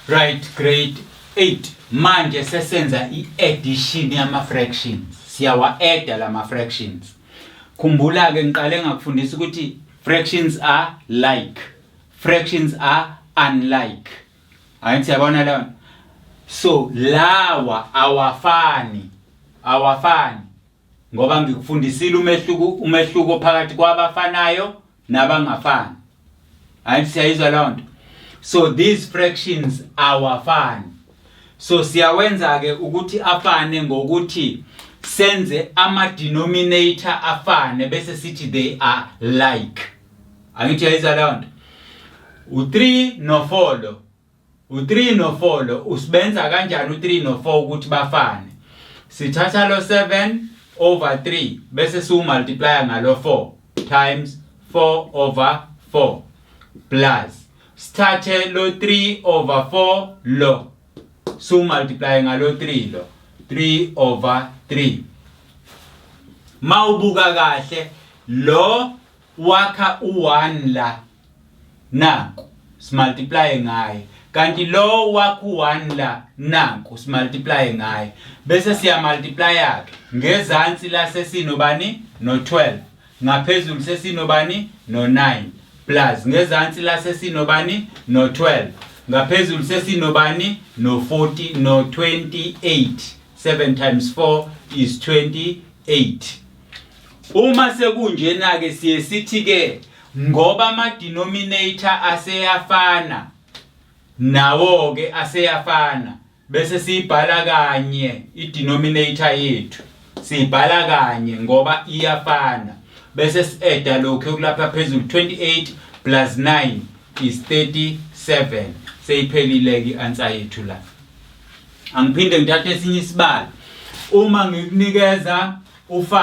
Right, grade 8. Manje sesenza i-addition yama-fractions. Siyawa-adda lama-fractions. Khumbula-ke ngiqale ngakufundisa ukuthi fractions are like, fractions are unlike. Angithi yabona leyo nto? So lawa awafani, awafani. Ngoba ngikufundisile umehluko umehluko phakathi kwabafanayo nabangafani. Angithi siyayizwa leyo nto? So these fractions awafani. So siyawenza ke ukuthi afane ngokuthi senze ama denominator afane bese sithi they are like. Angithi uyayizwa leyo nto? U3 no4 lo. U3 no4 lo usibenza kanjani u3 no4 ukuthi bafane? Sithatha lo 7 over 3 bese siwumultiplya ngalo 4 times 4 over 4 plus sithathe lo 3 over 4 lo siwumultiply ngalo 3 lo 3 over 3. Mawubuka kahle lo wakha u1 la, nanku simultiply ngaye, kanti lo wakha u1 la, nanku simultiply ngaye, bese siya multiply ke ngezansi la sesinobani? No 12. Ngaphezulu sesinobani? No 9. Plus ngezansi la sesinobani? No 12. Ngaphezulu sesinobani? No 40, no 28. 7 times 4 is 28. Uma sekunjena ke siye sithi ke ngoba ama denominator aseyafana, nawo ke aseyafana, bese siyibhala kanye i-denominator yethu, siyibhala kanye ngoba iyafana, bese si-adda lokhu kulapha phezulu. 28 plus 9 is 37. Seyiphelile ke i-answer yethu la. Angiphinde ngithathe esinye isibalo. Uma ngikunikeza u